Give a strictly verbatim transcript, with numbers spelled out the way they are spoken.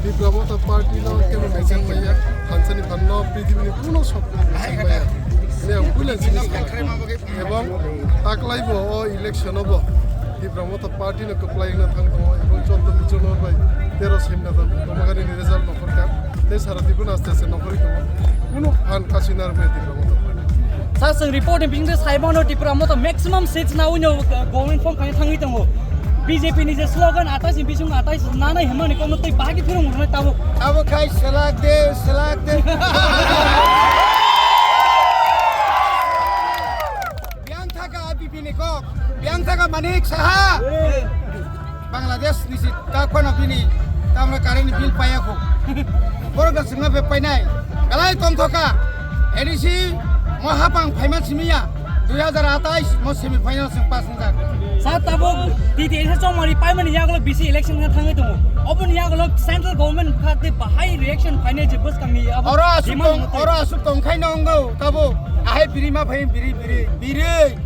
Tipra Motha Party no kebo mechang maya, thansani phanno prithibini kuno sokni mechang maya. Ini ang bulan sini. Ebong taklaibo o election obo Tipra Motha Party no kwplai wngna thang tongo, ebong chwddo December bai tero Sendra Tomagari ni result nokhorkha. Tei sara Tripura aste aste nokhorwi tongo. Kuno phan kasina rwmani Tipra Motha Party. Sir, chwng report ni bisingtwi sai mano Tipra Motha maximum seats na uino, uh, government form khaina thangwi tongo. B J P ni je slogan atais ni bising atais nanai hwnmani kokno tei bahagi phirung rwnai tabuk. Abo khai selak de, selak de. Biang thaka I P P ni kok, biang thaka Manik Saha. Bangladesh ni si ta khwna bini tamra current bill paya kho. Borok da singna be painai. Kalai tong thoka. A D C mo hapang phaima simiya. Dui hazar atais mo semi final sing pass wngkha. Sir, tabuk D T S chongmani paimani yagulo B C election khe thangwi tongo. Oboni yagulo central government kha tei bahai reaction phainai je bwskangni abo Oro asuk demand tong, hwnwi tei oro asuk tong khai no wngo tabuk. Ahai biri ma phai biri, biri, biri.